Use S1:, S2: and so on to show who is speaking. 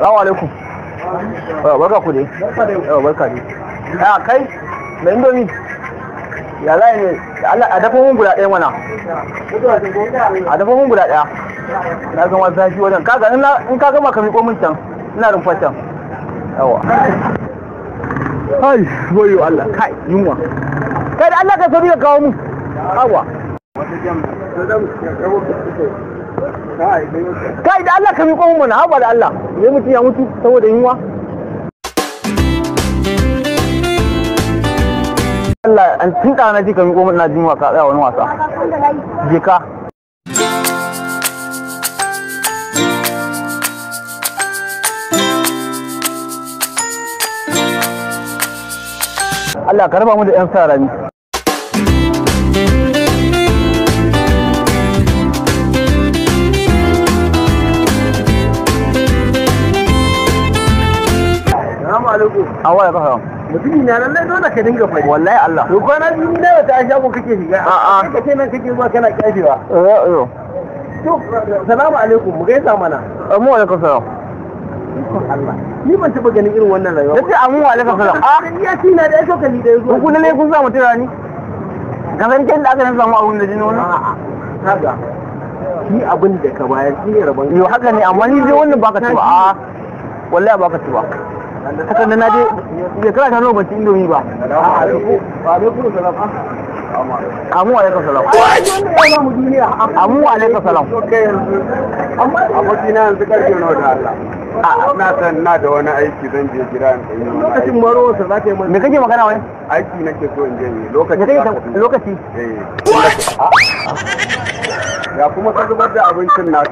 S1: Salamu alaikum. Barka ku dai. Barka dai. A kai mai indomi. Ya za ne Allah a dafa mun guda ɗaya mana. A dafa mun guda ɗaya. Na gama zafi wajen. Kaga in ka gama ka miƙo min can. Ina rumfa can. Yawa. Ai, wayo Allah, kai yunwa. Kai da Allah ka sauri ka kawo mun. Yawa. Kai da Allah ka miƙo mun mana, haba da Allah. Me mutum ya mutu saboda yunwa? Allah an tinka na ji ka miƙo mun, ina jin yunwa ka tsaya wani wasa. Je ka. Allah ka raba mu da 'yan sa rami.
S2: Salamu alaikum.
S1: Awa ya kafa.
S2: Mutumi na lallai dole ka dinga fari.
S1: Wallahi Allah.
S2: To kwana biyu ni na wata shago kake shiga.
S1: A'a.
S2: Kai ka ce nan kake zuwa kana kyafewa.
S1: Eh.
S2: To salamu alaikum mu gaisa mana.
S1: Amu alaikum salam.
S2: Allah. Ni ban taba ganin irin wannan rayuwa.
S1: Nace amu alaikum salam.
S2: Ah, iya ci na da yaso kalli da yazo.
S1: Ku lalle kun sa mutum rani. Ka san kin da aka nan samu abun da jini wannan?
S2: A'a. Kaga. Shi abin da ka bayar shi ne rabon.
S1: Yo haka ne amma ni dai wannan baka ci ba. A'a. Wallahi baka ci ba. Haka nan na je shekara ta nawa ban ci indomi ba.
S2: Wa alaikum salam.
S1: Amu alaikum salam. Amu alaikum salam.
S2: Amma
S3: abokina yanzu karfe nawa da Allah. Na san na da wani aiki zan je gida in yi wani
S2: lokacin marowarsa za ta yi
S1: Me kake magana wai?
S3: aiki nake so in je yi
S1: Me
S3: lokaci
S1: kake
S3: za ka duba.
S1: lokaci?
S3: Eh. Ya kuma ka zubar da abincin naka.